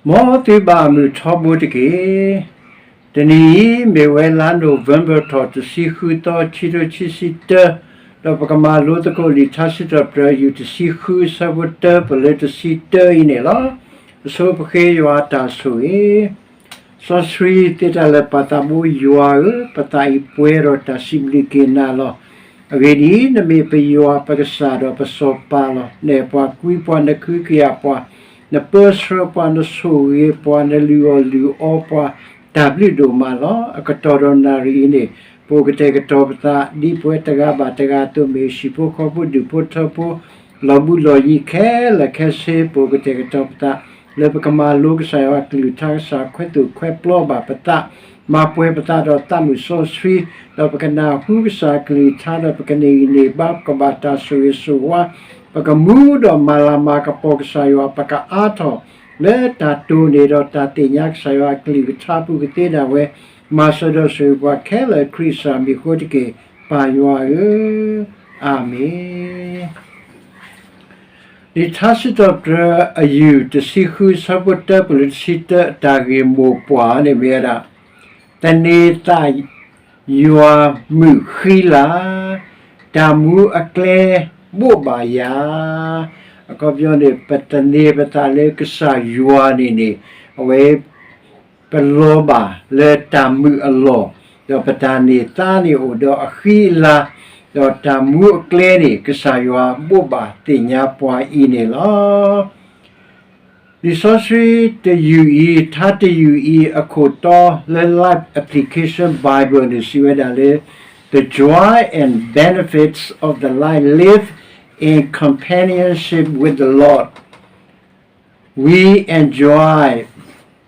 မ်သုဘၣ်မုာ်ထီဘိတက့ၢ်. တနံၤအံၤ မ့ၢ်ဝဲလါ November ထီၣ်တဆံဃုသီ ခံကထိခံဆံတၢ, ဒီးပကမၤလိသကိးလံာ်ထါစံးထီၣ်ပတြၢၤ ယူၢ်တဆံဃု အဆၢဖိတၢ ပလၢတဆံတၢအံၤန့ၣ်လီၤ. အဆိပဃ့ယွၤအတၢ်ဆိၣ်ဂ့ၤ စီဆှံသ့တၢ်လၢာ် ပၢ်သးဘိယွၤဧၢ, ပသးအံၤပှဲၤဒီးတၢ်စံးဘျုးက့ၤနၤလီၤ. အဂ့ၢ်ဒ်အံၤ, နမ့ၢ်ပယွၤပကစၢ်ဒီးပစီၤပၤလီၤ. နအဲၣ်ပှၤကွံပှၤ နကဟုကယာ်ပှၤ, နပၢဆှၢပှၤ နဆိၣ်ဂ့ၤပှၤ နလုၢ်အီၣ်လုၢ်အီပှၤ တၢ်ဘျုးဒိၣ်မးလီၤ. အကတီၢ်ဒီးနၣ်ရံၣ်အံၤန့ၣ် ပအိၣ်ကတဲာ်ကတီၤပသး ဒ်ပဝဲတဂၤဘၣ်တဂၤအသိး မ့ၢ်ဟံၣ်ဖိဃီဖိဒူၣ်ဖိထၢဖိ လီၤဘှံးလီၤယံၤခဲလၢာ်ခဲဆ့ ပအိၣ်ကတဲာ်ကတီၤပသး လၢပကမၤလိကစၢ်ယွၤအကလုၢ်ကထါ ကစၢ်ခွဲးသိၣ်ခွဲးပျီဘၣ်ပသး, မၤပှဲၤပသးဒီးသးမုာ်စီဆှံ, ဒီးပကနၢ်ဟူကစၢ်အကလုၢ်ကထါ ဒီးပကန့ၢ်ဂံၢ်န့ၢ်ဘါ ပကဘၣ်တၢ်ဆိၣ်ဂ့ၤဆိၣ်ဝါ, ပကမူဒီးမၤလၤမၤကပီၤကစၢ်ယွၤ ပကအါထီၣ်လၢတၢ်တိၢ်န့ၢ်ဒီးတၢ်သ့ၣ်ညါကစၢ်ယွၤအကလုၢ်ကထါပူၤကသ့ဒၣ်ဝဲ, မၤစၢၤဒီးဆိၣ်ဂ့ၤပှၤခဲလၢာ် ခရံာ်ကစၢ်မံၤအဃိတက့ၢ်, ပၢ်ယွၤဧၢ, အၤမ့ၣ်. လံာ်ထါစံးထီၣ်ပတြၢၤအယူၢ်တဆံဃု အဆၢဖိတၢ ပလၢတဆံတၢ အတၢ်ဂ့ၢ်မိၢ်ပှၢ်န့ၣ်မ့ၢ်ဝဲဒၣ်, သန့ၤသးယွၤမုာ်ဃံလၤ, တၢ်မူအကျဲဘိးဘၣ်ယၤ. အခီပညီန့ၣ် ပသန့ၤပသးလၢကစၢ်ယွၤန့ၣ်န့ၣ်, အဝဲ ပလီၤဘၣ်လၢတၢ်မုာ်အလီၢ်, ဒီးပတၢ်န့ၢ်သါန့ၣ်အိၣ်ဒီးအဃံအလၤ, ဒီးတၢ်မူအကျဲန့ၣ် ကစၢ်ယွၤဘိးဘၣ်သ့ၣ်ညါပှၤအံၤန့ၣ်လီၤ. လံာ်စီဆှံတယူၢ်အံၤ ထါတယူၢ်အံၤ အခိၣ်တီလၢ Life Application Bible န့ၣ် စံးဝဲဒၣ်လၢ The joy and benefits of the life lived in companionship with the Lord. We enjoy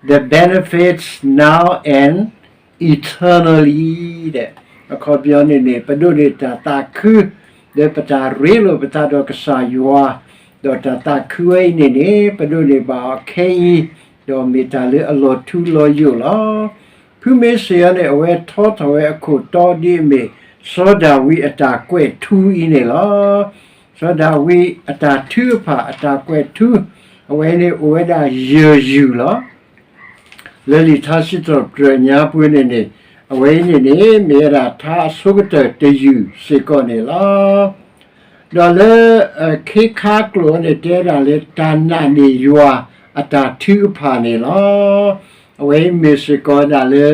the benefits now and eternally. အခီပညီန့ၣ်န့ၣ် ပဒိးန့ၢ်တၢ်သးခု လၢပတၢ်ရ့လိာ်ပသးဒီးကစၢ်ယွၤ, ဒီးတၢ်သးခုဝဲအံၤန့ၣ်န့ၣ် ပဒိးန့ၢ်ဘၣ်အီၤခဲအံၤ, ဒီးမ့ၢ်တၢ်လၢအလီၤထူလီၤယိာ်လီၤ. ဖုမ့ၢ်စ့ၢ်အီၤန့ၣ် အဝဲထီထီၣ်ဝဲအခိၣ်တီဒ်အမ့ၢ် စီၤဒၤဝံးအတၢ်ကွဲးထူအံၤန့ၣ်လီၤ. စီၤဒၤဝံးအတၢ်ထုကဖၣ်အတၢ်ကွဲးထူ, အဝဲန့ၣ်အိၣ်ဝဲဒၣ်ယဲၢ်ယူၢ်လီၤ. လၢလံာ်ထါစံးထီၣ်ပတြၢၤညါပူၤန့ၣ်န့ၣ်, အဝဲအံၤန့ၣ်န့ၣ် မ့ၢ်ဝဲဒၣ်ထါအဆိကတၢၢ်တယူၢ်စ့ၢ်ကီးန့ၣ်လီၤ. ဒီးလၢ အခ့ခါကျိာ်န့ၣ် တဲဒၣ်လၢတၢ်နာ်န့ၢ်ယွၤအတၢ်ထုကဖၣ်န့ၣ်လီၤ. အဝဲအံၤမ့ၢ်စ့ၢ်ကီးဒၣ်လၢ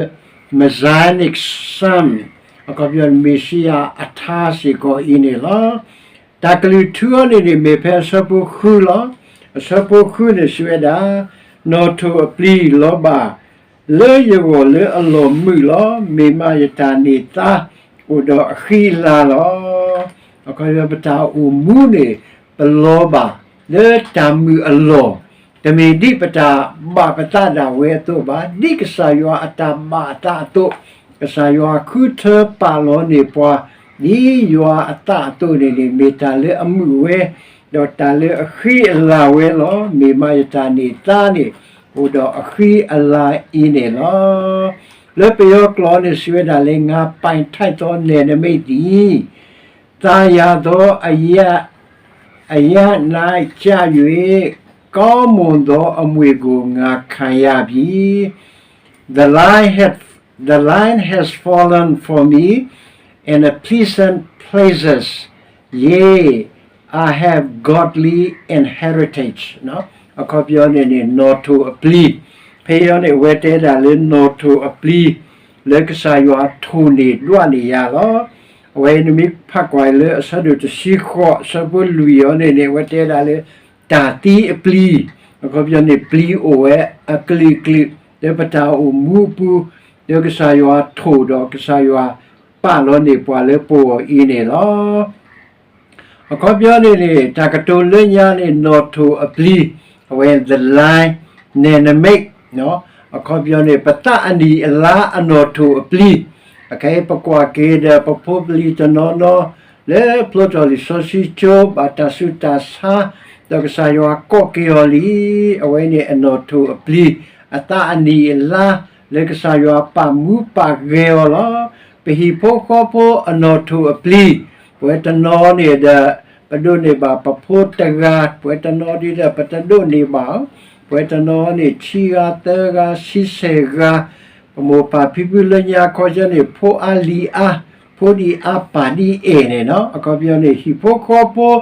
Messianic Psalm, အခီပညီ မ့ၣ်ၡံယၤအထါစ့ၢ်ကီးအံၤန့ၣ်လီၤ. တၢ်ကလုၢ်ထူအီၤန့ၣ်န့ၣ် မ့ၢ်ဖဲအဆၢဖိဃုလီၤ. အဆၢဖိဃုန့ၣ်စံးဝဲဒၣ်, နီၣ်ထိၣ်အပျံၤလီၤဘၣ် လၢယဂီၢ်လၢအလီၢ်မုာ်လီၤ. မ့ၢ်မးယတၢ်န့ၢ်သါ အိၣ်ဒီးအဃံအလၤလီၤ. အခီပညီပတၢ်အိၣ်မူန့ၣ် ပလီၤဘၣ်လၢတၢ်မုာ်အလီၢ်, တမ့ၢ်ဒ်ပတၢ်ဘၣ်ပသးဒၣ်ဝဲအသိးဘၣ်, ဒ်ကစၢ်ယွၤအတၢ်ဘၣ်အသးအသိး, ကစၢ်ယွၤဃုထၢပာ်လီၤန့ၢ်ပှၤ ဒ်ယွၤအသးအသိးန့ၣ်န့ၣ် မ့ၢ်တၢ်လၢအမုာ်ဝဲ, ဒီးတၢ်လၢအဃံအလၤဝဲလီၤ. မ့ၢ်မးယတၢ်န့ၢ်သါန့ၣ် အိၣ်ဒီးအဃံအလၤအံၤန့ၣ်လီၤ. လၢပယီၤကျိာ်န့ၣ်စံးဝဲဒၣ်လၢ ငါပိုင်ထိုက်သော နယ်နိမိတ်သည် သာယာသော အရပ် အရပ်၌ကျ၍ ကောင်းမွန်သော အမွေကို ငါခံရပြီ။ The line have, the line has fallen for me in a pleasant places, yea, I have godly inheritance. အခီပညီန့ၣ်န့ၣ် နီၣ်ထိၣ်အပျံၤ, ဖဲအံၤန့ၣ် အဝဲတဲဒၣ်လၢနီၣ်ထိၣ်အပျံၤ လၢကစၢ်ယွၤထိၣ်န့ၢ်ဒွးန့ၢ်ယၤလီၤ. အဝဲအံၤနမ့ၢ်ဖးကွၢ်လၢအဆၢဒိၣ်တဆံဃိး အဆၢဖိလွံၢ်အံၤန့ၣ်န့ၣ် အဝဲတဲဒၣ်လၢ တၢ်သံအပျံၤ, အခီပညီန့ၣ် ပျံၤအိၣ်ဝဲအကလုာ်ကလုာ် လၢပတၢ်အိၣ်မူအပူၤ, လၢကစၢ်ယွၤထိၣ်ဒီးကစၢ်ယွၤပာ်လီၤန့ၢ်ပှၤလၢပဂီၢ်အံၤန့ၣ်လီၤ. အခီပညီန့ၣ်န့ၣ် တၢ်ကတိၤလၢညါန့ၣ် နီၣ်ထိၣ်အပျံၤ, အဝဲ the line, နယ်နိမိတ်, အခီပညီန့ၣ် ပသးအနံၣ်အလါအနီၣ်ထိၣ်အပျံၤ, အခဲအံၤပကွၢ်က့ၤဒီးပဖိပလံၤတနီၤနီၤ လၢဖျိထီၣ်လံာ်စီဆှံကၠိ ဘၣ်တၢ်ဆူးတၢ်ဆါ, ဒီးကစၢ်ယွၤကိးက့ၤအီၤလံ, အဝဲန့ၣ်အနီၣ်ထိၣ်အပျံၤ, အသးအနံၣ်အလါ လၢကစၢ်ယွၤပာ်မူပာ်ဂဲၤအီၤလီၤ. ပဟံၣ်ဖိဃီဖိအနီၣ်ထိၣ်အပျံၤ, ပဝဲတနီၤန့ၣ်ဒီး ပဒိးန့ၢ်ဘၣ်ပဖိတဂၤ, ပဝဲတနီၤဒ်ဒီး ပတဒိးန့ၢ်ဘၣ်, ပှၤတနီၤန့ၣ် ဆံဂၤသၢဂၤဆံဆဲးဂၤ, ပမိၢ်ပၢ်ဖံဖုလၢညါခီဆၢန့ၣ် ဖိအါလံၤအါ, ဖိဒံးအါပၢ်ဒံးအဲၣ်န့ၣ်လီၤ. အခီပညီန့ၣ် ဟံၣ်ဖိဃီဖိ,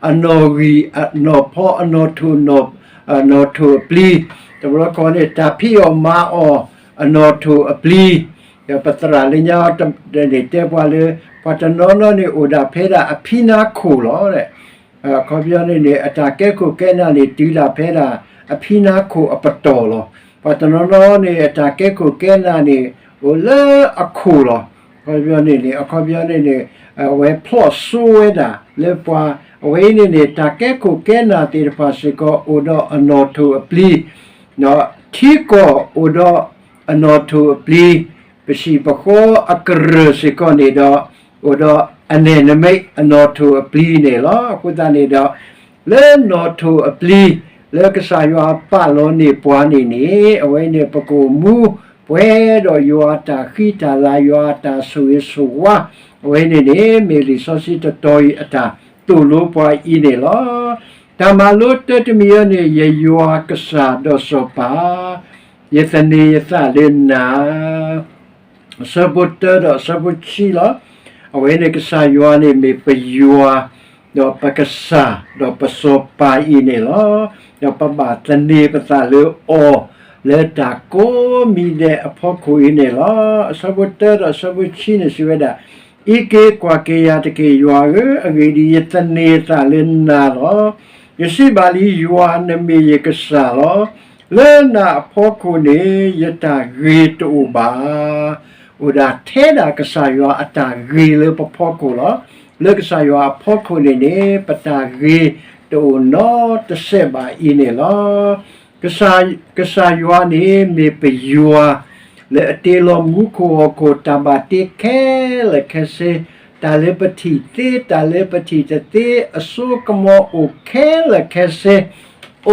အနီၢ်ဂံၢ်အနီၢ်ဖီ အနီၢ်ထိၣ်, အနီၢ်ထိၣ်အပျံၤ, တဘျီဃီန့ၣ် တၢ်ဖံးအီၣ်မၤအီၣ် အနီၢ်ထိၣ်အပျံၤ, ဒီးပသရၣ်လၢညါန့ၣ်တဲပှၤလၢ ပှၤတနီၤနီၤန့ၣ် အိၣ်ဒၣ်ဖဲဒၣ်အဖံနါခိၣ်လီၤ. အခီပညီန့ၣ်န့ၣ် အတၢ်ကဲခိၣ်ကဲနၢ်န့ၣ် တုၤဒၣ်ဖဲဒၣ် အဖံနါခိၣ်အပတီၢ်လီၤ. ပှၤတနီၤနီၤန့ၣ် အတၢ်ကဲခိၣ်ကဲနၢ်န့ၣ် အိၣ်လၢအခိၣ်လီၤ. အခီပညီန့ၣ်န့ၣ် အခီပညီန့ၣ်န့ၣ် အဝဲဖျီၣ်စိဝဲဒၣ်လၢပှၤ အဝဲအံၤန့ၣ်န့ၣ် တၢ်ကဲခိၣ်ကဲနၢ်သ့ၣ်တဖၣ်စ့ၢ်ကီး အိၣ်ဒီးအနီၢ်ထိၣ်အပျံၤ, ထံကီၢ်အိၣ်ဒီးအနီၢ်ထိၣ်အပျံၤ, ပဟံၣ်ပဃီအကရၢၢ်စ့ၢ်ကီးန့ၣ်ဒီး အိၣ်ဒီးအနဲၣ်နမဲအနီၢ်ထိၣ်အပျံၤန့ၣ်လီၤ. အဃိသတးန့ၣ်ဒီး လၢနီၢ်ထိၣ်အပျံၤ လၢကစၢ်ယွၤပာ်လီၤန့ၢ်ပှၤန့ၣ်န့ၣ် အဝဲန့ၣ်ပကအိၣ်မူပှဲၤဒီးယွၤအတၢ်ဃံတၢ်လၤ ယွၤအတၢ်ဆိၣ်ဂ့ၤဆိၣ်ဝါ, အဝဲန့ၣ်န့ၣ် မ့ၢ်လံာ်စီဆှံတတီၤအံၤအတၢ်သိၣ်လိပှၤအံၤန့ၣ်လီၤ. တၢ်မၤလိတၢတမံၤအံၤန့ၣ် ယယွၤကစၢ်ဒီးစီၤပၤ, ယသန့ၤယသးလၢနၤ အဆၢဖိတၢဒီးအဆၢဖိခံလီၤ. အဝဲန့ၣ်ကစၢ်ယွၤန့ၣ်မ့ၢ်ပယွၤ, ဒီးပကစၢ်, ဒီးပစီၤပၤအံၤန့ၣ်လီၤ. ဒီးပဘၣ်သန့ၤပသးလၢအီၤ လၢတၢ်ကိးမံၤဒဲးအဖီခိၣ်အံၤန့ၣ်လီၤ. အဆၢဖိတၢဒီးအဆၢဖိခံန့ၣ်စံးဝဲဒၣ်, အံးက့ၤကွၢ်က့ၤယၤတက့ၢ် ယွၤဧၢ, အဂ့ၢ်ဒ်အံၤ, ယသန့ၤသးလၢနၤလီၤ. ယစံးဘၣ်လံ, ယွၤနမ့ၢ်ယကစၢ်လီၤ. လၢနၤအဖီခိၣ်န့ၣ် ယတၢ်ဂ့ၤတအိၣ်ဘၣ်. အိၣ်ဒၣ်ထဲဒၣ်ကစၢ်ယွၤအတၢ်ဂ့ၤလၢပဖီခိၣ်လီၤ. လၢကစၢ်ယွၤအဖီခိၣ်န့ၣ်န့ၣ် ပတၢ်ဂ့ၤတအိၣ်နီတစဲးဘၣ်အံၤန့ၣ်လီၤ. ကစၢ်ယွၤန့ၣ်မ့ၢ်ပယွၤ လၢအတ့လီၤမူခိၣ်ဟီၣ်ခိၣ် တၢ်ဘၣ်တ့ခဲလၢာ်ခဲဆ့, တၢ်လၢပထံၣ်သ့ တၢ်လၢပထံၣ်တသ့ အစိကမီၤအိၣ်ခဲလၢာ်ခဲဆ့,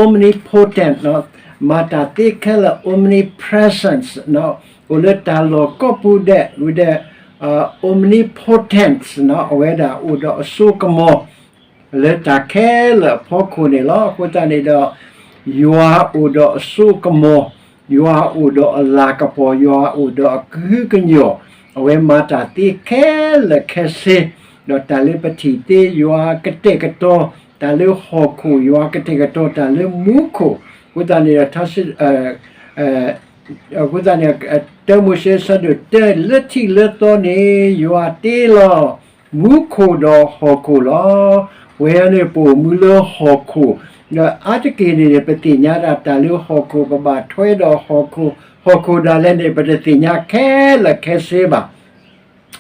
omnipotent မၤတၢ်သ့ခဲလၢာ် omnipresence အိၣ်လၢတၢ်လီၢ်ကိးပူၤဒဲးဝဲဒၣ် omnipotence အဝဲဒၣ်အိၣ်ဒီးအစိကမီၤ လၢတၢ်ခဲလၢာ်အဖီခိၣ်န့ၣ်လီၤ. အဃိသတးန့ၣ်ဒီး ယွၤအိၣ်ဒီးအစိကမီၤ, ယွၤအိၣ်ဒီးအလၤကပီၤ, ယွၤအိၣ်ဒီးအကဟုကညီၢ်, အဝဲမၤတၢ်သ့ခဲလၢာ်ခဲဆ့, ဒီးတၢ်လၢပထံၣ်သ့ ယွၤကတဲာ်ကတီၤတၢ်လၢဟီၣ်ခိၣ်, ယွၤကတဲာ်ကတီၤတၢ်လၢမူခိၣ်, အဃိသတးန့ၣ်ဒီး အဃိသတးန့ၣ် တၢမိၤၡ့ဆၢဒိၣ်တၢ လၢထံးလၢသီန့ၣ် ယွၤတ့လီၤမူခိၣ်ဒီးဟီၣ်ခိၣ်လီၤ. ပဝဲန့ၣ်ပအိၣ်မူလၢဟီၣ်ခိၣ်, ဒီးအါတက့ၢ်န့ၣ်န့ၣ် ပသ့ၣ်ညါဒၣ်တၢ်လၢဟီၣ်ခိၣ်, ပဘၣ်ထွဲဒီးဟီၣ်ခိၣ်, ဟီၣ်ခိၣ်ဒၣ်လဲာ်န့ၣ် ပတသ့ၣ်ညါခဲလၢာ်ခဲဆ့ဘၣ်.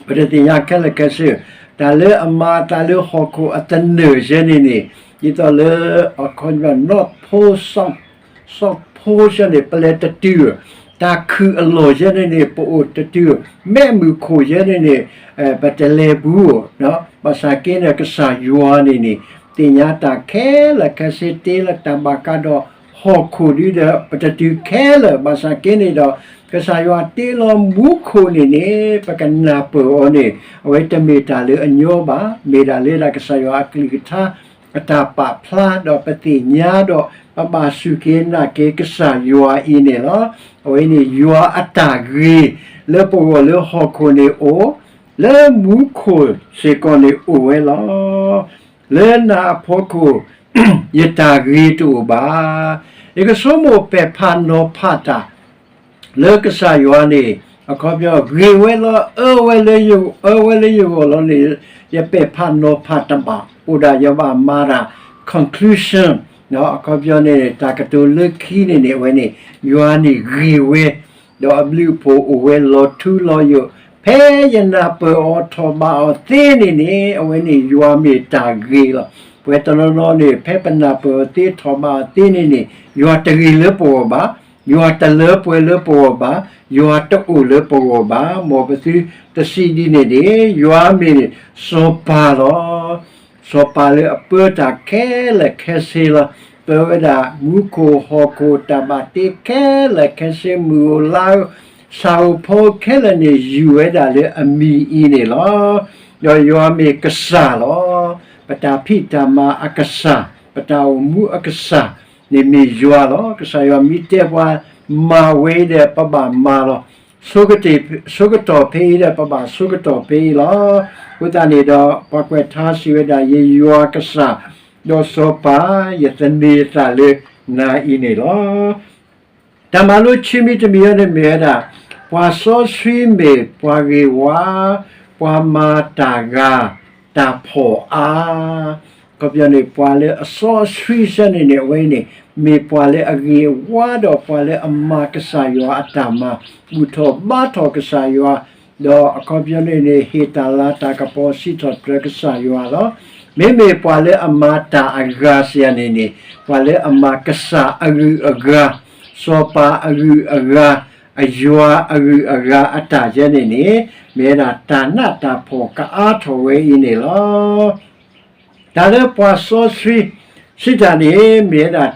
ပတသ့ၣ်ညါခဲလၢာ်ခဲဆ့, တၢ်လၢအမၤအသးလၢဟီၣ်ခိၣ်အသနၢၣ်ယဲန့ၣ်န့ၣ်, ဒ်သိးလၢ အခီပညီ North Pole, South Pole ယဲန့ၣ် ပလဲၤတတုၤ, တၢ်ခုၣ်အလီၢ်ယဲန့ၣ်န့ၣ် ပအိၣ်တတုၤ, မ့ၢ်မုၢ်ခိၣ်ယဲန့ၣ်န့ၣ် ပတလဲၤဘူး, ဘၣ်ဆၣ်က့န့ၣ် ကစၢ်ယွၤန့ၣ်န့ၣ် သ့ၣ်ညါတၢ်ခဲလၢာ်ခဲဆ့ တ့လီၤတၢ်ဘၣ်ဃးဒီးဟီၣ်ခိၣ်ဒ်ဒီး ပတတုၤခဲလၢာ်, ဘၣ်ဆၣ်က့န့ၣ်ဒီး ကစၢ်ယွၤတ့လီၤမူခိၣ်န့ၣ်န့ၣ် ပကနၢ်ပၢၢ်အီၤန့ၣ် အဝဲတမ့ၢ်တၢ်လၢအညီဘၣ်, မ့ၢ်ဒၣ်လၢဒၣ်ကစၢ်ယွၤအကလုၢ်ကထါ အတၢ်ပာ်ဖျါဒီးပသ့ၣ်ညါဒီး ပဘၣ်စူၢ်က့ၤနာ်က့ၤကစၢ်ယွၤအံၤန့ၣ်လီၤ. အဝဲန့ၣ်ယွၤအတၢ်ဂ့ၤ လၢပဂီၢ်လၢဟီၣ်ခိၣ်န့ၣ်အိၣ်, လၢမူခိၣ်စ့ၢ်ကီးန့ၣ်အိၣ်ဝဲလီၤ. လၢနၤအဖီခိၣ် ယတၢ်ဂ့ၤတအိၣ်ဘၣ်. ယကဆိကမိၣ်ပဲာ်ဖးနီၤဖးတၢ် လၢကစၢ်ယွၤန့ၣ် အခီပညီ ဂ့ၤဝဲလီၤ, အၢဝဲလၢယဂီၢ်, အၢဝဲလၢယဂီၢ်လီၤန့ၣ် ယပဲာ်ဖးနီၤဖးတဘၣ်, အိၣ်ဒၣ်ယဘၣ်မၤတၢ် conclusion အခီပညီန့ၣ် တၢ်ကတိၤလၢခံန့ၣ်န့ၣ် အဝဲန့ၣ် ယွၤန့ၣ်ဂ့ၤဝဲ, ဒီးအဘျုးအဖှိၣ်အိၣ်ဝဲလီၤထူလီၤယိာ်, ဖဲယနၢ်ပၢၢ်အီၤထီၣ်ဘးအီၤသ့န့ၣ်န့ၣ် အဝဲန့ၣ်ယွၤမ့ၢ်တၢ်ဂ့ၤလီၤ. ပဝဲတနီၤနီၤန့ၣ် ဖဲပနၢ်ပၢၢ်အီၤသ့ထီၣ်ဘးအီၤသ့န့ၣ်န့ၣ် ယွၤတဂ့ၤလၢပဂီၢ်ဘၣ်, ယွၤတလၢပှဲၤလၢပဂီၢ်ဘၣ်, ယွၤတအိၣ်လၢပဂီၢ်ဘၣ်. မ်ပသုတစံးဒ်န့ၣ်န့ၣ် ယွၤမ့ၢ်စီၤပၤလီၤ. စီၤပၤလၢအပၢတၢ်ခဲလၢာ်ခဲဆ့လီၤ. ပၢဝဲဒၣ်မူခိၣ်ဟီၣ်ခိၣ် တၢ်ဘၣ်တ့ခဲလၢာ်ခဲဆ့ မုၢ်ဧိၤလါဧိၤ ဆၣ်ဧိၤဖီဧိၤခဲလၢာ်န့ၣ် ယူၢ်ဝဲဒၣ်လၢအမံၤအံၤန့ၣ်လီၤ. ဒီးယွၤမ့ၢ်ကစၢ်လီၤ. ပတၢ်ဖံးတၢ်မၤအကစၢ်, ပတၢ်အိၣ်မူအကစၢ်, န့ၣ်မ့ၢ်ယွၤလီၤ. ကစၢ်ယွၤမ့ၢ်တဲပှၤမၤဝဲဒီး ပဘၣ်မၤလီၤ. ဆိကတီၢ်ဖဲအံၤဒီး ပဘၣ်ဆိကတီၢ်ဖဲအံၤလီၤ. အဃိသတးန့ၣ်ဒီး ပှၤကွဲးထါစံးဝဲဒၣ် ယယွၤကစၢ်, ဒီးစီၤပၤ, ယသန့ၤအသးလၢနၤအံၤန့ၣ်လီၤ. တၢ်မၤလိခံမံၤတမံၤအံၤန့ၣ်မ့ၢ်ဝဲဒၣ် ပှၤစီဆှံမ့ၢ်ပှၤဂ့ၤဝါ, ပှၤမၤတၢ်ဂၤ, တၢ်ဖှီၣ်အါ, အခီပညီန့ၣ် ပှၤလၢအစီဆှံစဲန့ၣ်န့ၣ် အဝဲန့ၣ် မ့ၢ်ပှၤလၢအဂ့ၤဝါဒီးပှၤလၢအမၤကစၢ်ယွၤအတၢ်မၤ, ဘူၣ်ထီၣ်ဘါထီၣ်ကစၢ်ယွၤ, ဒီးအခီပညီန့ၣ်န့ၣ် ဟ့ၣ်တၢ်လၤတၢ်ကပီၤစံးထီၣ်ပတြၢၤကစၢ်ယွၤလီၤ. မ့မ့ၢ်ပှၤလၢအမၤတၢ်အဂၤစဲန့ၣ်န့ၣ် ပှၤလၢအမၤကစၢ်အဂုၤအဂၤ, စီၤပၤအဂုၤအဂၤ, အယွၤအဂုၤအဂၤအတၢ်ယဲန့ၣ်န့ၣ် မ့ၢ်ဝဲဒၣ်တၢ်နးတၢ်ဖှီၣ်ကအါထီၣ်ဝဲအံၤန့ၣ်လီၤ. တၢ်လၢပှၤစီဆှံ စံးတၢ်န့ၣ် မ့ၢ်ဝဲဒၣ်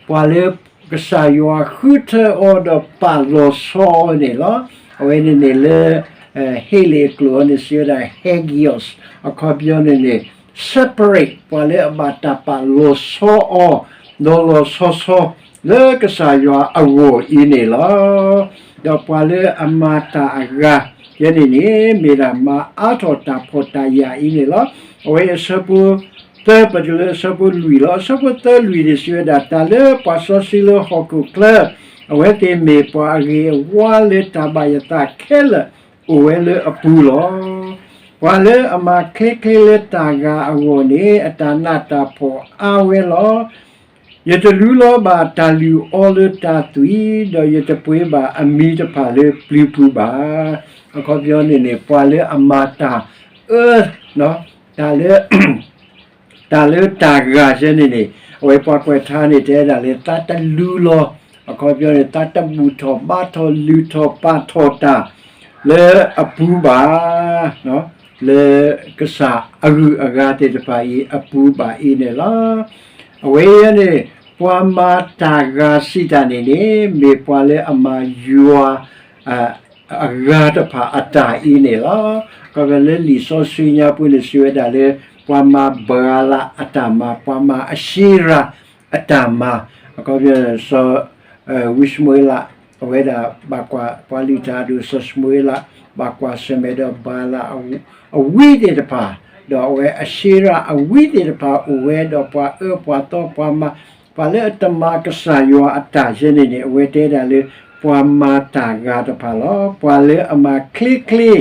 ပှၤလၢကစၢ်ယွၤဃုထၢအီၤဒီးပာ်လီၤဆီအီၤန့ၣ်လီၤ. အဝဲန့ၣ်န့ၣ်လၢ ဟ့လ့ၣ်အကျိာ်အီၤန့ၣ် စံးဝဲဒၣ် hagios, အခီပညီန့ၣ်န့ၣ် separate ပှၤလၢအဘၣ်တၢ်ပာ်လီၤဆီအီၤ လီၤလီၤဆီဆီ လၢကစၢ်ယွၤအဂီၢ်အံၤန့ၣ်လီၤ. ဒီးပှၤလၢအမၤတၢ်အဂၤ ယဲန့ၣ်န့ၣ် မ့ၢ်ဒၣ်မၤအါထီၣ်တၢ်ဖှီၣ်တၢ်ယာ်အံၤန့ၣ်လီၤ. အဝဲအဆၢဖိ သၢ ပတုၤလၢအဆၢဖိလွံၢ်လီၤ. အဆၢဖိသၢလွံၢ်န့ၣ်စံးဝဲဒၣ် တၢ်လၢပှၤစီဆှံလၢဟီၣ်ခိၣ်ချၢ အဝဲသ့ၣ်မ့ၢ်ပှၤအဂ့ၤအဝါလၢတၢ်ဘၣ်ယသးခဲလၢာ် အိၣ်ဝဲလၢအပူၤလီၤ. ပှၤလၢအမၤချ့ချ့လၢတၢ်ဂၤအဂီၢ်န့ၣ် အတၢ်နးတၢ်ဖှီၣ်အါဝဲလီၤ. ယတလူလီၤဘၣ်တၢ်လုၢ်အီၤလၢတၢ်သွံၣ်, ဒီးယတပှ့ၤဘၣ်အမံၤတဖၣ်လၢပျုၤပူၤဘၣ်. အခီပညီန့ၣ်န့ၣ် ပှၤလၢအမၤတၢ်အၢ တၢ်လၢ တၢ်လၢတၢ်ဂၤယဲန့ၣ်န့ၣ် အဝဲပှၤကွဲးထါန့ၣ် တဲဒၣ်လၢသးတလူလီၤ, အခီပညီန့ၣ် သးတဘူၣ်ထီၣ်ဘါထီၣ်လုၢ်ထီၣ်ပာ်ထီၣ်တၢ် လၢအပူၤဘၣ်, လၢကစၢ်အဂုၤအဂၤသ့ၣ်တဖၣ်အံၤအပူၤဘၣ်အံၤန့ၣ်လီၤ. အဝဲအံၤန့ၣ် ပှၤမၤတၢ်ဂၤစံးတၢ်န့ၣ်န့ၣ် မ့ၢ်ပှၤလၢအမၤယွၤ အဂၤတဖၣ်အတၢ်အံၤန့ၣ်လီၤ. အခီပညီလၢလံာ်စီဆှံညါပူၤန့ၣ်စံးဝဲဒၣ်လၢ ပှၤမၤဘၤလးအတၢ်မၤ, ပှၤမၤအၡ့ရၤအတၢ်မၤ, အခီပညီ စီၤ ဝံၡမူၤအ့လး အဝဲဒၣ်ဘၣ်ကွၢ် ပှၤလုၢ်တၢ်အဒိၣ် စီၤၡမူၤအ့လး ဘၣ်ကွၢ်ဆၢၣ်မဲာ်ဒီးဘၤလးအဝံသ့ၣ်တဖၣ်, ဒီးအဝဲအၡ့ရၤအဝံသ့ၣ်တဖၣ်အိၣ်ဝဲဒီးပှၤအၢပှၤသီ ပှၤမၤ ပှၤလၢအတမၤကစၢ်ယွၤအတၢ်ယဲန့ၣ်န့ၣ် အဝဲတဲဒၣ်လၢ ပှၤမၤတၢ်ဂၤတဖၣ်လီၤ. ပှၤလၢအမၤချ့ချ့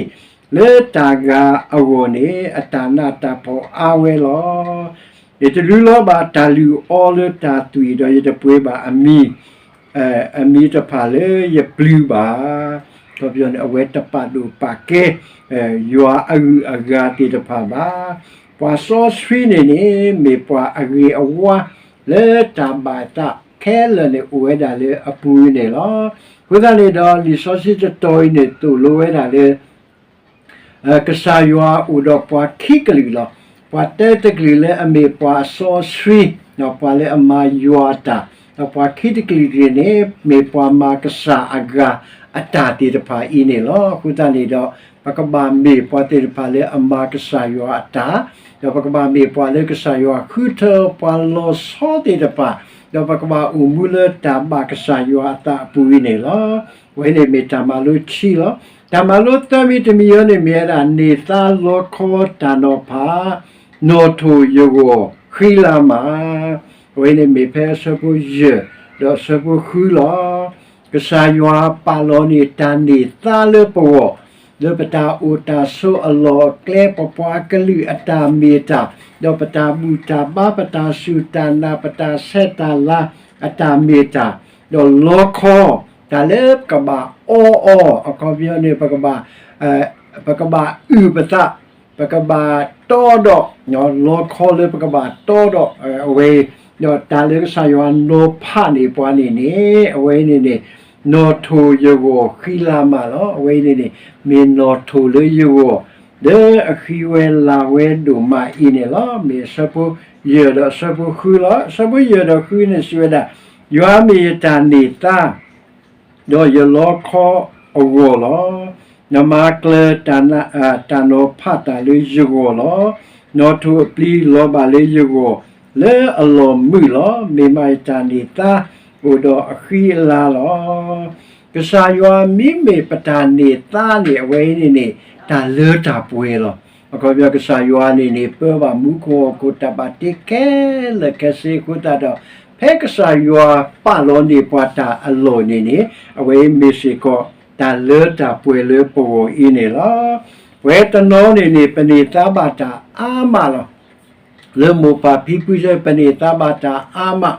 လၢတၢ်ဂၤအဂီၢ်န့ၣ် အတၢ်နးတၢ်ဖှီၣ်အါဝဲလီၤ. ယတလူလီၤဘၣ်တၢ်လုၢ်အီၤလၢတၢ်သွံၣ် ဒီးယတပှ့ၤဘၣ်အမံၤ အမံၤတဖၣ်လၢယပျုၤဘၣ်. အခီပညီန့ၣ် အဝဲတပာ်ဒိၣ်ပာ်ကဲ ယွၤအဂုၤအဂၤသ့ၣ်တဖၣ်ဘၣ်. ပှၤစီဆှံန့ၣ်န့ၣ် မ့ၢ်ပှၤအဂ့ၤအဝါ လၢတၢ်ဘၣ်သးခဲလၢာ်န့ၣ် အိၣ်ဝဲဒၣ်လၢအပူၤန့ၣ်လီၤ. အဃိသတးန့ၣ်ဒီး လံာ်စီဆှံတတီၤအံၤန့ၣ် သိၣ်လိဝဲဒၣ်လၢ ကစၢ်ယွၤအိၣ်ဒီးပှၤခံကလုာ်လီၤ. ပှၤတၢတကလုာ်လၢအမ့ၢ်ပှၤစီဆှံ, ဒီးပှၤလၢအမၤယွၤအတၢ်, ဒီးပှၤခံတကလုာ်တကလုာ်န့ၣ် မ့ၢ်ပှၤမၤကစၢ်အဂၤအတၢ်သ့ၣ်တဖၣ်အံၤန့ၣ်လီၤ. အဃိသတးန့ၣ်ဒီး ပကဘၣ်မ့ၢ်ပှၤသ့ၣ်တဖၣ်လၢအမၤကစၢ်ယွၤအတၢ်, ဒီးပကဘၣ်မ့ၢ်ပှၤလၢကစၢ်ယွၤဃုထၢပှၤလီၤဆီသ့ၣ်တဖၣ်, ဒီးပကဘၣ်အိၣ်မူလၢတၢ်ဘၣ်ကစၢ်ယွၤအသးအပူၤအံၤန့ၣ်လီၤ. အဝဲန့ၣ်မ့ၢ်တၢ်မၤလိခံလီၤ. တၢ်မၤလိသၢမံၤတမံၤအံၤန့ၣ်မ့ၢ်ဝဲဒၣ် န့ၢ်သါလီခီတၢ်နီၤဖး, နီၣ်ထိၣ်ယဂီၢ်ဃံလၤမး, အဝဲန့ၣ်မ့ၢ်ဖဲအဆၢဖိယဲၢ် ဒီးအဆၢဖိဃုလီၤ. ကစၢ်ယွၤပာ်လီၤန့ၢ်တၢ်န့ၢ်သါလၢပဂီၢ်, လၢပတၢ်အိၣ်တၢ်ဆိးအလီၢ်အကျဲ ပပှၤကလုာ်အတၢ်မ့ၢ်တၢ်, ဒီးပတၢ်ဘူၣ်တၢ်ဘါ ပတၢ်စူၢ်တၢ်နာ် ပတၢ်ဆဲးတၢ်လၤအတၢ်မ့ၢ်တၢ်, ဒီးလီခီ တၢ်လၢပကဘၣ်အီအီၤ, အခီပညီန့ၣ် ပကဘၣ် ပကဘၣ်အုၣ်ပသး, ပကဘၣ်တီဒီး လီခီလၢပကဘၣ်တီဒီး အဝဲ ဒီးတၢ်လၢကစၢ်ယွၤနီၤဖးန့ၢ်ပှၤန့ၣ်န့ၣ် အဝဲန့ၣ်န့ၣ် နီၣ်ထိၣ်ယဂီၢ်ဃံလၤမးလီၤ. အဝဲန့ၣ်န့ၣ် မ့ၢ်နီၣ်ထိၣ်လၢယဂီၢ် လၢအဃံဝဲလၤဝဲဒိၣ်မးအံၤန့ၣ်လီၤ. မ့ၢ်အဆၢဖိယဲၢ်ဒီးအဆၢဖိဃုလီၤ. အဆၢဖိယဲၢ်ဒီးဃုန့ၣ်စံးဝဲဒၣ်, ယွၤမ့ၢ်ယတၢ်န့ၢ်သါ ဒီးယလီခီအဂီၢ်လီၤ. နမၤကျၢၤ တၢ်နီၤဖးတၢ်လၢယဂီၢ်လီၤ. နီၣ်ထိၣ်အပျံၤလီၤဘၣ်လၢယဂီၢ်, လၢအလီၢ်မုာ်လီၤ. မ့ၢ်မးယတၢ်န့ၢ်သါအိၣ်ဒီးအဃံအလၤလီၤ. ကစၢ်ယွၤမ့မ့ၢ်ပတၢ်န့ၢ်သါန့ၣ် အဝဲအံၤန့ၣ်န့ၣ် တၢ်လၢတၢ်ပှဲၤလီၤ. အခီပညီကစၢ်ယွၤန့ၣ်န့ၣ် ပၢဘၣ်မူခိၣ်ဟီၣ်ခိၣ်တၢ်ဘၣ်တ့ခဲလၢာ်ခဲဆ့အဃိသတးဒီး ဖဲကစၢ်ယွၤပာ်လီၤန့ၢ်ပှၤတၢ်အလီၢ်န့ၣ်န့ၣ် အဝဲအံၤမ့ၢ်စ့ၢ်ကီး တၢ်လၢတၢ်ပှဲၤလၢပဂီၢ်အံၤန့ၣ်လီၤ. ပဝဲတနီၤန့ၣ်န့ၣ် ပန့ၢ်သါဘၣ်တၢ်အါမးလီၤ. လၢမိၢ်ပၢ်ဖံဖုစ့ၢ် ပန့ၢ်သါဘၣ်တၢ်အါမး,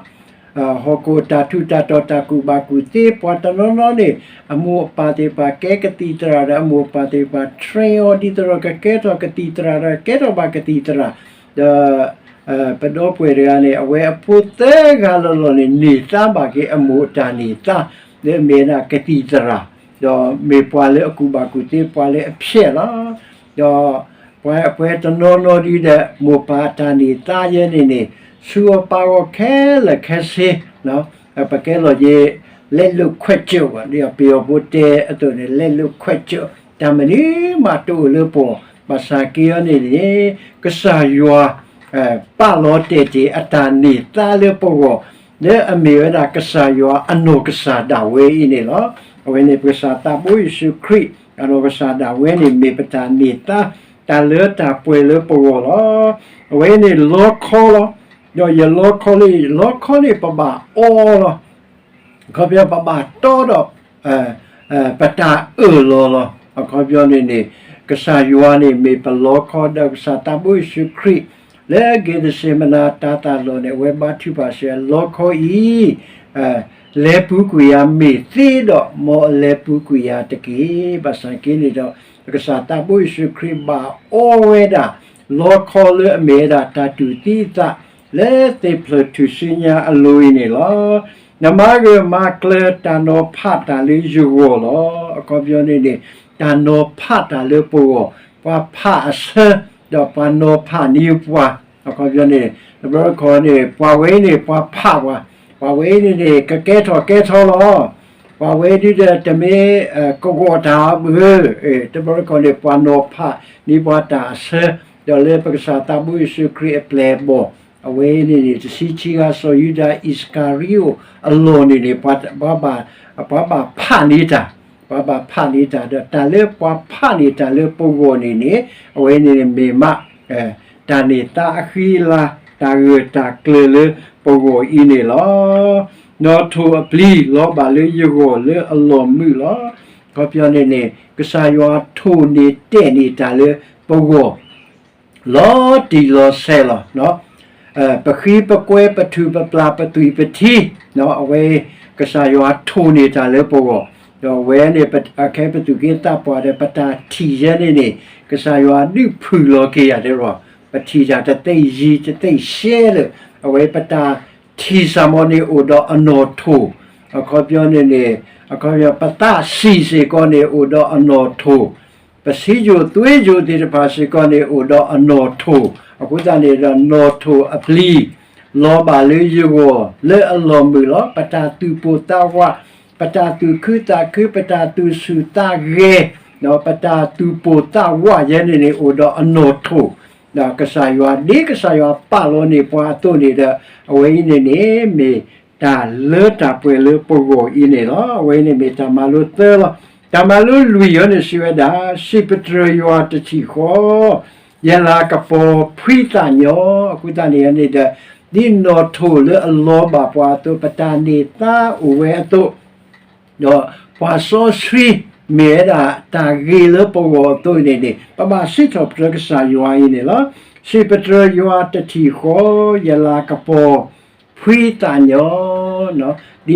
ဟီၣ်ခိၣ်တၢ်ထူးတၢ်တီၤတၢ်ကူၣ်ဘၣ်ကူၣ်သ့ ပှၤတနီၤနီၤန့ၣ် အမိၢ်အပၢ်သ့ၣ်တဖၣ်ကဲကသံၣ်သရၣ်ဒီး အမိၢ်အပၢ်သ့ၣ်တဖၣ် train အီၤဒ်သိးဒီးကကဲထီၣ်ကသံၣ်သရၣ်ဒီး ကဲထီၣ်ဘၣ်ကသံၣ်သရၣ်, ဒီး ပဒီပုၢ်ဝဲၢ်တဂၤန့ၣ် အဝဲအဖိသၢဂၤလီၤလီၤန့ၣ် န့ၢ်သါဘၣ်က့ၤအမိၢ်တၢ်န့ၢ်သါ လၢအမ့ၢ်ဝဲဒၣ်ကသံၣ်သရၣ်, ဒီးမ့ၢ်ပှၤလၢအကူၣ်ဘၣ်ကူၣ်သ့ ပှၤလၢအဖျဲးလီၤ. ဒီးပဝဲတနီၤနီၤဒ်ဒီး မိၢ်ပၢ်တၢ်န့ၢ်သါယဲန့ၣ်န့ၣ် ဆူအပၢ်အဂီၢ်ခဲလၢာ်ခဲဆ့ ပကဲလီၤယဲ လက်လွတ်ခွင့်လွတ် ဒီးပယီၤဖိတဲအသိးန့ၣ် လက်လွတ်ခွင့်လွတ် တၢ်မနုၤမးတအိၣ်လၢပဂီၢ်, ဘၣ်ဆၣ်က့အီၤန့ၣ်န့ၣ် ကစၢ်ယွၤ ပာ်လီၤတဲာ်တ့ၢ်အတၢ်န့ၢ်သါလၢပဂီၢ် လၢအမ့ၢ်ဝဲဒၣ်ကစၢ်ယွၤအနီၢ်ကစၢ်ဒၣ်ဝဲအံၤန့ၣ်လီၤ. အဝဲန့ၣ်ပကစၢ်သးဘိယ့ၣ်ၡူးခရံာ် အနီၢ်ကစၢ်ဒၣ်ဝဲန့ၣ် မ့ၢ်ပတၢ်န့ၢ်သါ တၢ်လၢတၢ်ပှဲၤလၢပဂီၢ်လီၤ. အဝဲန့ၣ်လီခီလီၤ. ဒီးယလီခီလၢ လီခီန့ၣ်ပဘၣ်အီလီၤ. အခီပညီပဘၣ်တီဒီး ပတၢ်အၢၣ်လီၤလီၤ. အခီပညီန့ၣ်န့ၣ် ကစၢ်ယွၤန့ၣ်မ့ၢ်ပလီခီ ဒီးကစၢ်သးဘိယ့ၣ်ၡူးခရံာ် လၢက့ၤသရှ့မနၤတၤသၣ်လီၢ်န့ၣ် အဝဲဘါထုကဖၣ်စံး လီခီအံၤ လဲၤပူၤကွံာ်ယၤမ့ၢ်သ့ဒီး မ်အလဲၤပူၤကွံာ်ယၤတက့ၢ်. ဘၣ်ဆၣ်က့န့ၣ်ဒီး ကစၢ်သးဘိယ့ၣ်ၡူးခရံာ်ဘၣ်အီဝဲဒၣ် လီခီလၢအမ့ၢ်ဝဲဒၣ်တၢ်တူၢ်သံအသး လၢသ့ၣ်ဖျၢၣ်ထူၣ်စုညါအလိၤအံၤန့ၣ်လီၤ. နမၤဂၢၢ်မၤကျၢၤတၢ်နီၤဖးတၢ်လၢယဂီၢ်လီၤ. အခီပညီန့ၣ်န့ၣ် တၢ်နီၤဖးတၢ်လၢပဂီၢ်, ပှၤဖးအဆၢ, ဒီးပှၤနီၤဖးန့ၢ်ပှၤ, အခီပညီန့ၣ် တဘျီတခီၣ်န့ၣ် ပှၤဝဲအံၤန့ၣ် ပှၤဖးပှၤ, ပှၤဝဲအံၤန့ၣ်န့ၣ် ကကဲထီၣ်ကဲထီလီၤ. ပှၤဝဲဒုဒီးတမ့ၢ် ကဂီၤတၢ်ဘၣ်, တဘျီတခီၣ်န့ၣ် ပှၤနီၤဖးန့ၢ်ပှၤတၢ်အဆၢ, ဒီးလၢပကစၢ်သးဘိယ့ၣ်ၡူးခရံာ်အပျဲၢ်အဘီၣ် အဝဲအံၤန့ၣ်န့ၣ် တဆံခံဂၤ စီၤယူဒၤအံၣ်စကၤရံအိၣ်အလီၢ်န့ၣ်န့ၣ် ပှၤဘၣ်ဖးန့ၢ်တၢ်, ပှၤဘၣ်ဖးန့ၢ်တၢ် ဒီးတၢ်လၢပှၤဖးန့ၢ်တၢ်လၢပဂီၢ်န့ၣ်န့ၣ် အဝဲန့ၣ်န့ၣ်မ့ၢ်မး တၢ်န့ၢ်သါအဃံအလၤ တၢ်ဂၢၢ်တၢ်ကျၢၤလၢပဂီၢ်အံၤန့ၣ်လီၤ. နီၣ်ထိၣ်အပျံၤ လီၤဘၣ်လၢယဂီၢ်လၢအလီၢ်မုာ်လီၤ. အခီပညီန့ၣ်န့ၣ် ကစၢ်ယွၤထိၣ်န့ၢ်တဲာ်န့ၢ်တၢ်လၢပဂီၢ် လီၤတံၢ်လီၤဆဲးလီၤ. ပဃံပကွဲ ပထူၣ်ပပျၢ် ပသွံၣ်ပထံ အဝဲ ကစၢ်ယွၤထိၣ်န့ၢ်တၢ်လၢပဂီၢ်, ဒီးအဝဲန့ၣ် အခဲပသူၣ်က့သးပှၢ်ဒီး ပတၢ်ထံၣ်ယဲန့ၣ်န့ၣ် ကစၢ်ယွၤဒုးဖုၣ်လီၤက့ၤယၤဒီး ပထံၣ်တၢ်တသ့ယံၤတသ့ရှဲလၢာ်, အဝဲပတၢ်ထံၣ်စၢ်မီၤန့ၣ်အိၣ်ဒီးအနီၣ်ထိၣ်, အခီပညီန့ၣ်န့ၣ် အခီပညီ ပသးဆံးစ့ၢ်ကီးန့ၣ်အိၣ်ဒီးအနီၣ်ထိၣ် ပဆံးယိာ်သွေးယိာ်သ့ၣ်တဖၣ်စ့ၢ်ကီးန့ၣ် အိၣ်ဒီးအနီၣ်ထိၣ်, အဃိသတးန့ၣ်ဒီး နီၣ်ထိၣ်အပျံၤ လီၤဘၣ်လၢယဂီၢ်လၢအလီၢ်မုာ်လီၤ. ပတၢ်သူၣ်ပိၢ်သးဝး, ပတၢ်သူၣ်ခုသးခု, ပတၢ်သူၣ်ဆူၣ်သးဂဲၤ, ဒီးပတၢ်သူၣ်ပိၢ်သးဝးယဲန့ၣ်န့ၣ် အိၣ်ဒီးအနီၣ်ထိၣ်, ဒီးကစၢ်ယွၤ ဒ်ကစၢ်ယွၤပာ်လီၤန့ၢ်ပှၤအသိးန့ၣ်ဒီး အဝဲအံၤန့ၣ်န့ၣ် မ့ၢ်တၢ်လၢတၢ်ပှဲၤလၢပဂီၢ်အံၤန့ၣ်လီၤ. အဝဲအံၤန့ၣ်မ့ၢ်တၢ်မၤလိသၢလီၤ. တၢ်မၤလိလွံၢ်အံၤန့ၣ်စံးဝဲဒၣ်, စံးပတြၢၤယွၤတထံၣ်ဃီ, ယလၤကပီၤဖှံသးညီ, အဃိသတးန့ၣ်န့ၣ်ဒီး ဒ်နီၣ်ထိၣ်လၢအလီၤဘၣ်ပှၤအသိး ပတၢ်န့ၢ်သါအိၣ်ဝဲအသိး ဒီးပှၤစီဆှံမ့ၢ်ဝဲဒၣ်တၢ်ဂ့ၤလၢပဂီၢ်အသိးန့ၣ်န့ၣ် ပဘၣ်စံးထီၣ်ပတြၢၤကစၢ်ယွၤအံၤန့ၣ်လီၤ. စံးပတြၢၤယွၤတထံၣ်ဃီ, ယလၤကပီၤဖှံသးည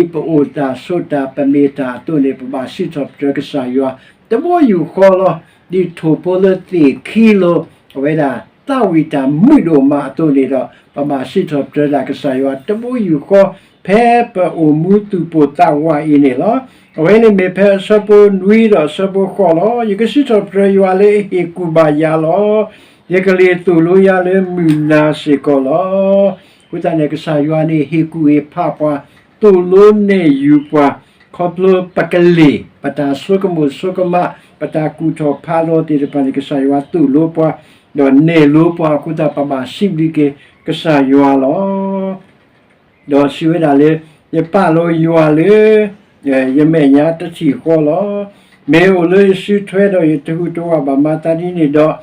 ီ, ဒ်ပအိၣ်တၢ်ဆိးတၢ် ပမ့ၢ်တၢ်အသိးန့ၣ် ပဘၣ်စံးထီၣ်ပတြၢၤကစၢ်ယွၤ တဘိယူၢ်ဃီလီၤ. ဒ်ထိၣ်ဖိလၢသ့ၣ်ခံလိၤ အဝဲဒၣ်သးဝံၣ်တၢ်မုာ်ဒိၣ်မးအသိးန့ၣ်ဒီး ပဘၣ်စံးထီၣ်ပတြၢၤဒၣ်ကစၢ်ယွၤတဘိယူၢ်ဃီ ဖဲပအိၣ်မူသူၣ်ပိၢ်သးဝးအံၤန့ၣ်လီၤ. အဝဲန့ၣ်မ့ၢ်ဖဲအဆၢဖိနွံဒီးအဆၢဖိဃိးလီၤ. ယကစံးထီၣ်ပတြၢၤယွၤလၢအဟ့ၣ်ကူၣ်ဘၣ်ယၤလီၤ. ယကလ့ၤသိၣ်လိယၤလၢမုၢ်နၤစ့ၢ်ကီးလီၤ. အဃိသတးန့ၣ် ကစၢ်ယွၤန့ၣ်ဟ့ၣ်ကူၣ်ဟ့ၣ်ဖးပှၤ, သိၣ်လိနဲၣ်ယုၤပှၤ, ခီဖျိပကလ့ၤ ပတၢ်ဆိကမိၣ်ဆိကမး ပတၢ်ကူၣ်ထီၣ်ဖးလီၤသ့ၣ်တဖၣ်န့ၣ် ကစၢ်ယွၤသိၣ်လိပှၤ ဒီးနဲၣ်လိပှၤအဃိသတး ပဘၣ်စံးဘျုးက့ၤ ကစၢ်ယွၤလီၤ. ဒီးစံးဝဲဒၣ်လၢ ယပာ်လီၤယွၤလၢ ယမဲာ်ညါတထံၣ်ဃီလီၤ. မ့ၢ်အိၣ်လၢယစုထွဲဒီးယတဂုာ်တဝးဘၣ်မၤသးဒ်န့ၣ်ဒီး,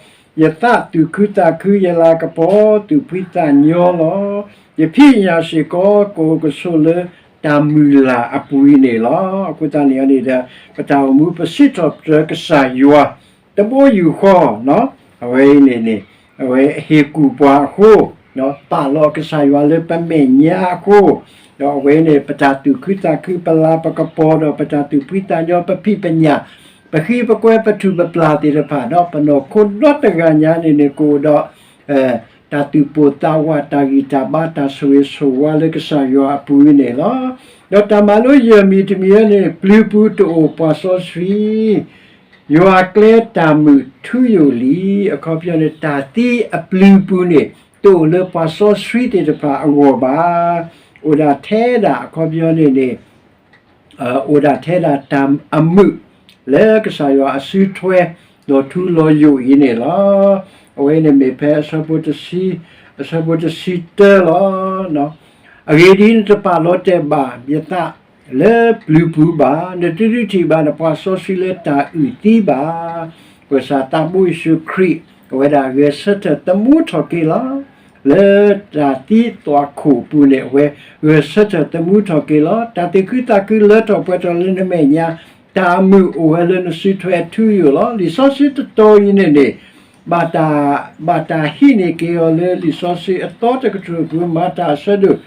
ယသးသူၣ်ခုသးခု ယလၤကပီၤသူၣ်ဖှံသးညီလီၤ. ယဖံးယညၣ်စ့ၢ်ကီး ကအိၣ်ကဆိးလၢတၢ်မုၢ်လၢ်အပူၤအံၤန့ၣ်လီၤ. အဃိသတးန့ၣ်န့ၣ်ဒီး ပတၢ်အိၣ်မူပစံးထီၣ်ပတြၢၤကစၢ်ယွၤ တဘိယူၢ်ဃီ, အဝဲအံၤန့ၣ်န့ၣ် အဝဲဟ့ၣ်ကူၣ်ပှၤအဃိ, ပာ်လီၤကစၢ်ယွၤလၢပမဲာ်ညါအဃိ, ဒီးအဝဲန့ၣ် ပတၢ်သူၣ်ခုသးခု ပလၤပကပီၤဒီး ပတၢ်သူၣ်ဖှံသးညီ ပဖံးပညၣ် ပဃံပကွဲပထူၣ်ပပျၢ်သ့ၣ်တဖၣ်ဒီး ပနီၢ်ခိဒီတဂၤညါန့ၣ်န့ၣ် ကအိၣ်ဒီး တၢ်သူၣ်ပိၢ်သးဝး တၢ်ဂံၢ်တၢ်ဘါ တၢ်ဆိၣ်ဂ့ၤဆိၣ်ဝါလၢကစၢ်ယွၤအပူၤန့ၣ်လီၤ. ဒီးတၢ်မၤလိယဲၢ်မံၤတမံၤန့ၣ် ပျုၤပူၤတအိၣ်ပှၤစီဆှံ ယွၤကျဲတၢ်မုာ်ထူယိာ်လံ. အခီပညီန့ၣ် တၢ်သံအပျုၤပူၤန့ၣ် တအိၣ်လၢပှၤစီဆှံသ့ၣ်တဖၣ်အဂီၢ်ဘၣ်. အိၣ်ဒၣ်ထဲဒၣ်အခီပညီန့ၣ်န့ၣ် အိၣ်ဒၣ်ထဲဒၣ်တၢ်အမုာ် လၢကစၢ်ယွၤအစုထွဲ လီၤထူလီၤယိာ်အံၤန့ၣ်လီၤ. အဝဲန့ၣ်မ့ၢ်ဖဲအဆၢဖိတဆံ, အဆၢဖိတဆံတၢလီၤ. အဂ့ၢ်ဒ်အံၤ, နတပာ်လီၤတဲာ်ဘၣ်ယသးလၢပျုၤပူၤဘၣ်, နတဒုးထံၣ်ဘၣ်နပှၤစီဆှံလၢတၢ်အုၣ်သံဘၣ်. ပကစၢ်သးဘိယ့ၣ်ၡူးခရံာ် အဝဲဒၣ်ဂဲၤဆၢထၢၣ်သမူထီၣ်က့ၤလီၤ လၢတၢ်သံသွၣ်ခိၣ်အပူၤန့ၣ် အဝဲဂဲၤဆၢထၢၣ်သမူထီၣ်က့ၤလီၤ. တၢ်သူၣ်ခုသးခုလၢထီၣ်ပှဲၤထီၣ်လၢနမဲာ်ညါ, တၢ်အမုာ်အိၣ်ဝဲလၢနစုထွဲအထူအယိာ်လီၤ. လံာ်စီဆှံတတီၤအံၤန့ၣ်န့ၣ် ဘၣ်တၢ်, ဘၣ်တၢ်ဟံးန့ၢ်က့ၤအီၤလၢလံာ်စီဆှံအသီတကတြူၢ်အပူၤ မၤတၢ်အဆၢဒိၣ်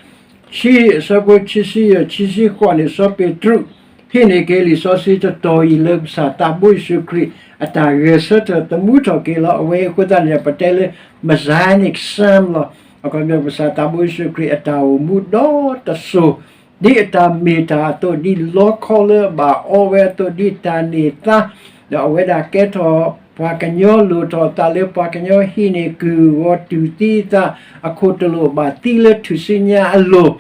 ဆံ အဆၢဖိခံဆံယဲၢ် ခံဆံဃိးန့ၣ် စီၤပ့းတရူး ဟံးန့ၢ်က့ၤလံာ်စီဆှံတတီၤအံၤလၢကစၢ်သးဘိယ့ၣ်ၡူးခရံာ် အတၢ်ဂဲၤဆၢထၢၣ်သမူထီၣ်က့ၤလီၤ. အဝဲအဃိသတးန့ၣ် ပတဲလၢ Messianic Psalm လီၤ. အခီပညီ ကစၢ်သးဘိယ့ၣ်ၡူးခရံာ်အတၢ်အိၣ်မူဒီတစိၤ ဒ်အတၢ်မ့ၢ်တၢ်အသိး ဒ်လီခီလၢအဘၣ်အီဝဲအသိး ဒ်တၢ်န့ၢ်သါ ဒီးအဝဲဒၣ်ကဲထီၣ်ပှၤကညီ လိၣ်ထီၣ်အသးလၢပှၤကညီ ဟံးန့ၢ်ကုၢ်ဂီၤတူၢ်သံအသး အခိၣ်တလိာ်ဘၣ်သံလၢထူၣ်စုညါအလိၤ,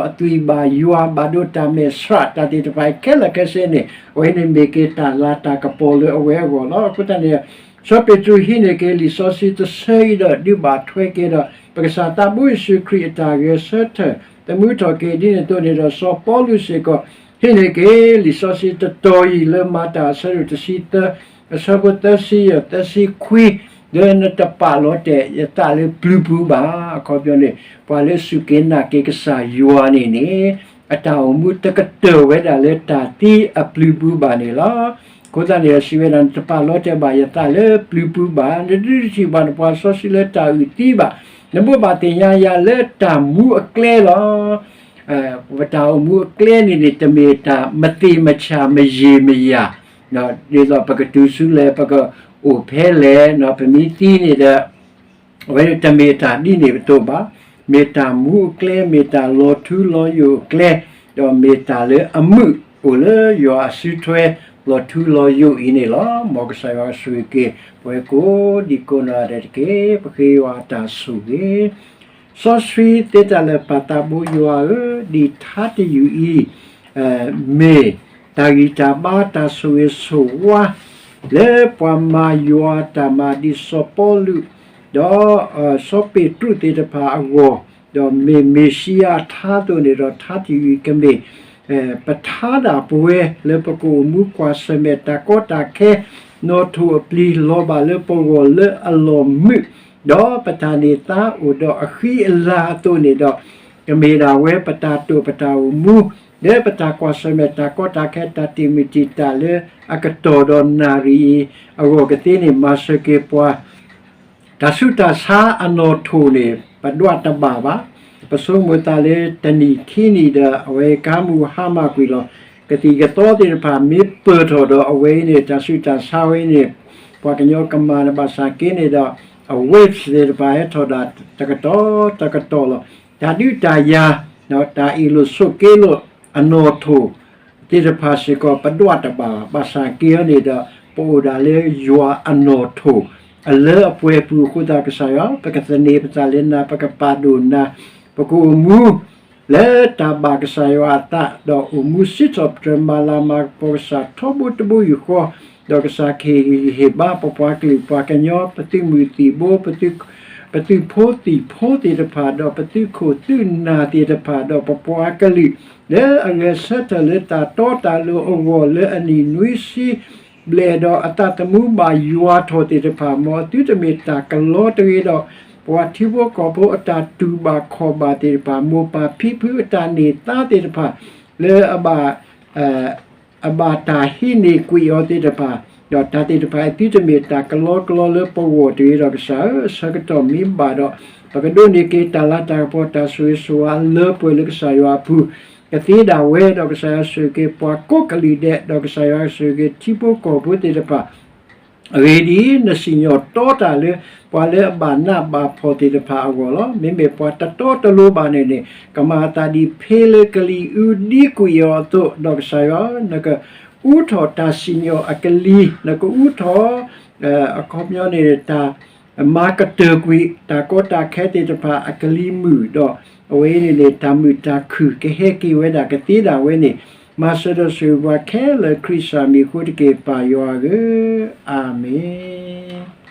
အသွံၣ်ဘၣ်ယွၤဘၣ်ဒိတၢ်မဲာ်ဆှး တၢ်သ့ၣ်တဖၣ်အံၤခဲလၢာ်ခဲဆ့န့ၣ် အဝဲန့ၣ်မ့ၢ်က့ၤတၢ်လၤတၢ်ကပီၤလၢအဝဲအဂီၢ်လီၤ. အဃိသတးန့ၣ် စီၤပ့းတရူးဟံးန့ၢ်က့ၤလံာ်စီဆှံတဆၢအံၤဒီး ဒုးဘၣ်ထွဲက့ၤဒီး ပကစၢ်သးဘိယ့ၣ်ၡူးခရံာ်အတၢ်ဂဲၤဆၢထၢၣ်သမူထီၣ်က့ၤ ဒ်န့ၣ်အသိးန့ၣ်ဒီး စီၤပီလူးစ့ၢ်ကီး ဟံးန့ၢ်က့ၤလံာ်စီဆှံတတီၤအံၤလၢမၤတၢ်အဆၢဒိၣ်တဆံသၢ အဆၢဖိသၢဆံယဲၢ် သၢဆံခွံ လၢနတပာ်လီၤတဲာ်ယသးလၢပျုၤပူၤဘၣ်. အခီပညီန့ၣ် ပှၤလၢစူၢ်က့ၤနာ်က့ၤကစၢ်ယွၤန့ၣ်န့ၣ် အတၢ်အိၣ်မူတကတၢၢ်ဝဲဒၣ်လၢတၢ်သံအပျုၤပူၤဘၣ်န့ၣ်လီၤ. အဃိသတးန့ၣ် စံးဝဲဒၣ် နတပာ်လီၤတဲာ်ဘၣ်ယသးလၢပျုၤပူၤဘၣ်, နတဒုးထံၣ်ဘၣ်နပှၤစီဆှံလၢတၢ်အုၣ်သံဘၣ်, နဘိးဘၣ်သ့ၣ်ညါယၤလၢတၢ်မူအကျဲလီၤ. ပတၢ်အိၣ်မူအကျဲန့ၣ်န့ၣ် တမ့ၢ်တၢ်မသ့ၣ်မဆၣ်မယံာ်မယၤ ဒ်သိးပကတုၤဆူလဲၣ် ပကအိၣ်ဖဲလဲၣ်, ပမ့ၢ်သံန့ၣ်ဒီး အဝဲန့ၣ်တမ့ၢ်တၢ်ဒ်န့ၣ်အသိးဘၣ်. မ့ၢ်တၢ်မူအကျဲ, မ့ၢ်တၢ်လီၤထူလီၤယိာ်အကျဲ, ဒီးမ့ၢ်တၢ်လၢအမုာ်အိၣ်လၢယွၤအစုထွဲ လီၤထူလီၤယိာ်အံၤန့ၣ်လီၤ. မ်ကစၢ်ယွၤဆိၣ်ဂ့ၤက့ၤ ပဝဲကိးဒံကိးနီၢ်ဂၤဒဲးတက့ၢ်. ပဃ့ယွၤအတၢ်ဆိၣ်ဂ့ၤ စီဆှံသ့တၢ်လၢာ် ပၢ်သးဘိယွၤဧၢ, ဒ်ထါတယုၢ်အံၤ မ့ၢ်တၢ်ဂံၢ်တၢ်ဘါ တၢ်ဆိၣ်ဂ့ၤဆိၣ်ဝါ လၢပှၤမၤယွၤအတၢ်မၤ ဒ်စီၤပီလူး ဒီးစီၤပ့းတရူးသ့ၣ်တဖၣ်အဂီၢ်, ဒီးမ့ၢ်မ့ၣ်ၡံအၤအထါအသိးန့ၣ်ဒီး ထါတယုၢ်အံၤကမ့ၢ် ပထါဒၣ်ပဝဲလၢပကအိၣ်မူကွၢ်ဆၢၣ်မဲာ်တၢ်ကီတၢ်ခဲ, နီၣ်ထိၣ်အပျံၤလီၤဘၣ်လၢပဂီၢ်လၢအလီၢ်မုာ်, ဒီးပတၢ်န့ၢ်သါအိၣ်ဒီးအဃံအလၤအသိးန့ၣ်ဒီး, ကမ့ၢ်ဒၣ်ဝဲပတၢ်တိာ်ပတၢ်အိၣ်မူ လၢပတၢ်ကွၢ်ဆၢၣ်မဲာ်တၢ်ကီတၢ်ခဲ တၢ်တ့ၢ်မုၢ်တံာ်တာ်လၢအကတီၢ်ဒီးနၣ်ရံၣ်အံၤအဂီၢ်ကသ့န့ၣ် မၤစၢၤက့ၤပှၤ တၢ်ဆူးတၢ်ဆါအနီၣ်ထိၣ်န့ၣ် ပဒွးတဘၣ်ဘၣ်. ပဆိကမိၣ်သးလၢတနံၣ်ခံနံၣ်ဒီး အဝဲကါမုၢ်ဟါမၢ်ကွံာ်လီၤ. ကသံၣ်ကသီသ့ၣ်တဖၣ်မ့ၢ်ပၢၢ်ထီၣ်ဒီး အဝဲအံၤန့ၣ် တၢ်ဆူးတၢ်ဆါဝဲအံၤန့ၣ် ပှၤကညီကမၤန့ၣ် ဘၣ်ဆၣ်က့န့ၣ်ဒီး အ waves သ့ၣ်တဖၣ်ဟဲထီၣ်ဒၣ်တကတီၢ်တကတီၢ်လီၤ. တၢ်ဒုးတၢ်ယၤ တၢ်အ့ၣ်လိာ်ဆိးက့လိာ်အနီၣ်ထိၣ် သ့ၣ်တဖၣ်စ့ၢ်ကီး ပဒွးတဘၣ်ဘၣ်. ဘၣ်ဆၣ်က့အံၤန့ၣ်ဒီး ပအိၣ်ဒၣ်လၢယွၤအနီၣ်ထိၣ် အလၢအပှဲၤပူၤအဃိသတး ကစၢ်ယွၤ ပကသန့ၤပသးလၢနၤ, ပကပာ်ဒိၣ်နၤ, ပကအိၣ်မူ လၢတၢ်ဘၣ်ကစၢ်ယွၤအသး ဒီးအိၣ်မူစံးထီၣ်ပတြၢၤ မၤလၤမၤကပီၤကစၢ်ထီဘိတဘိယူၢ်ဃီ, ဒီးကစၢ်ကဟ့ၣ်ဂံၢ်ဟ့ၣ်ဘါပပှၤကလုာ်ပှၤကညီ ပသုးမုၢ်သံၣ်ဘိ ပသုး ပသုးဖိသံၣ်ဖိသ့ၣ်တဖၣ် ဒီးပသုးခိၣ်သုးနၢ်သ့ၣ်တဖၣ် ဒီးပပှၤကလုာ် လၢအဂဲၤဆၢထၢၣ်လၢတၢ်တီတၢ်လိၤအဂီၢ်လၢအနံၣ်နွံဆံဘျဲၣ် ဒီးအသးသမူဘၣ်ယွၤထီၣ်သ့ၣ်တဖၣ်, မ်အသုတမ့ၢ်တၢ်ကလီတဂ့ၤဒီး ပှၤထံဖိကီၢ်ဖိအတၢ်တူၢ်ဘၣ်ခီၣ်ဘၣ်သ့ၣ်တဖၣ်, မိၢ်ပၢ်ဖံဖုအတၢ်န့ၢ်သါသ့ၣ်တဖၣ် လၢအဘၣ် အဘၣ်တၢ်ဟံးန့ၢ်ကွံာ်အီၤသ့ၣ်တဖၣ်, ဒီးတၢ်သ့ၣ်တဖၣ်အံၤသုတမ့ၢ်တၢ်ကလီကလီလၢပဂီၢ်တဂ့ၤဒီးကစၢ်ဧၢ, အဆၢကတီၢ်မ့ၢ်ဘၣ်ဒီး ပကဒိးန့ၢ်က့ၤတၢ်လၤတၢ်ကပီၤတၢ်ဆိၣ်ဂ့ၤဆိၣ်ဝါလၢပှဲၤလၢကစၢ်ယွၤအပူၤ ကသ့ဒၣ်ဝဲဒီးကစၢ်ယွၤဆိၣ်ဂ့ၤက့ၤပှၤကိးကလုာ်ဒဲး ဒီးကစၢ်ယွၤဆိၣ်ဂ့ၤက့ၤထံဖိကီၢ်ဖိသ့ၣ်တဖၣ် အဂ့ၢ်ဒ်အံၤ, နစံၣ်ညီၣ်တီတၢ်လၢ ပှၤလၢအဘၣ်နးဘၣ်ဖှီၣ်သ့ၣ်တဖၣ်အဂီၢ်လီၤ. မ့မ့ၢ်ပှၤတတီတလိၤဘၣ်န့ၣ်န့ၣ် ကမၤအသးဒ်ဖ့လၢကလံၤအူဒံကွံာ်အီၤအသိး, ဒီးကစၢ်ယွၤ နကအူထီၣ်တၢ်စံၣ်ညီၣ်အကလံၤ, နကအူထီၣ် အခီပညီန့ၣ် တၢ်မၤကတၢၢ်ကွံာ် တၢ်ကီတၢ်ခဲသ့ၣ်တဖၣ်အကလံၤမုာ်, ဒီးအဝဲအံၤန့ၣ်န့ၣ် တၢ်မုာ်တၢ်ခုၣ်ကဟဲက့ၤဝဲဒၣ်ကသ့ဒၣ်ဝဲန့ၣ်, မၤစၢၤဒီးဆိၣ်ဂ့ၤပှၤခဲလၢာ်ခရံာ်စၢ်မံၤအဃိတက့ၢ်ပၢ်ယွၤဧၢ, အၤမ့ၣ်.